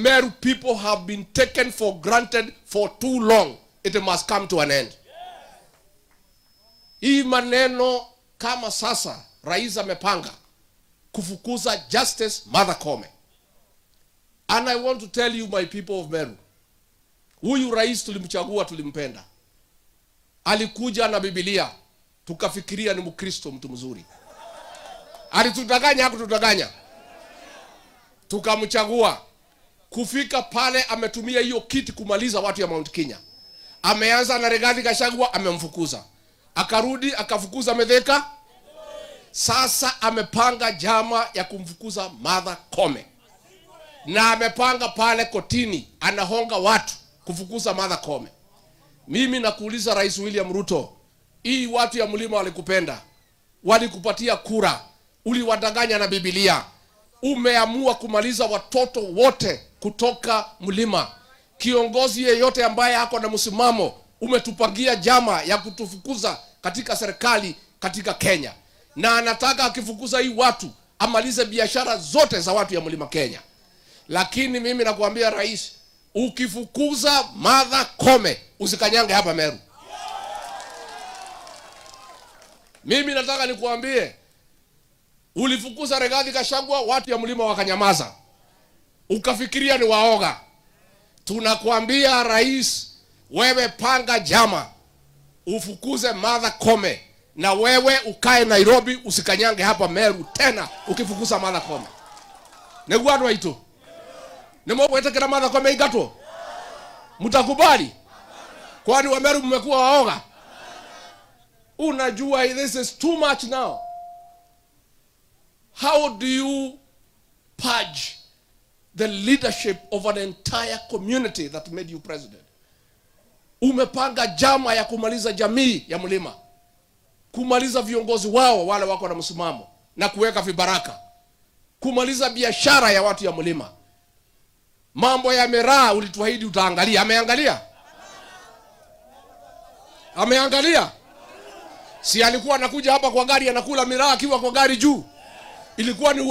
Meru people have been taken for granted for too long. It must come to an end. Hii maneno kama sasa rais amepanga kufukuza Justice Martha Koome. And I want to tell you, my people of Meru, huyu rais tulimchagua, tulimpenda. Alikuja na Biblia, tukafikiria ni Mkristo, mtu mzuri. Alitudanganya, hakutudanganya? Tukamchagua. Kufika pale ametumia hiyo kiti kumaliza watu ya Mount Kenya. Ameanza na Rigathi Gachagua, amemfukuza. Akarudi akafukuza Mithika. Sasa amepanga njama ya kumfukuza Martha Koome, na amepanga pale kotini, anahonga watu kufukuza Martha Koome. Mimi nakuuliza, Rais William Ruto, hii watu ya mlima walikupenda, walikupatia kura, uliwadanganya na Biblia, umeamua kumaliza watoto wote kutoka mlima. Kiongozi yeyote ambaye ako na msimamo, umetupangia njama ya kutufukuza katika serikali katika Kenya, na anataka akifukuza hii watu amalize biashara zote za watu ya mlima Kenya. Lakini mimi nakuambia rais, ukifukuza Martha Koome, usikanyange hapa Meru. Mimi nataka nikuambie, ulifukuza Rigathi Gachagua, watu ya mlima wakanyamaza, ukafikiria ni waoga. Tunakuambia rais, wewe panga njama ufukuze Martha Koome, na wewe ukae Nairobi, usikanyange hapa Meru tena ukifukuza Martha Koome. Niguo andu aitu nimugwitikira Martha Koome ingatwo? Mtakubali? Kwani wa Meru mmekuwa waoga? Unajua, this is too much now. How do you purge the leadership of an entire community that made you president? Umepanga njama ya kumaliza jamii ya mlima, kumaliza viongozi wao wale wako na msimamo na kuweka vibaraka, kumaliza biashara ya watu ya mlima. Mambo ya miraa ulituahidi utaangalia. Ameangalia? Ameangalia? Si alikuwa anakuja hapa kwa gari, anakula miraa akiwa kwa gari juu? Ilikuwa ni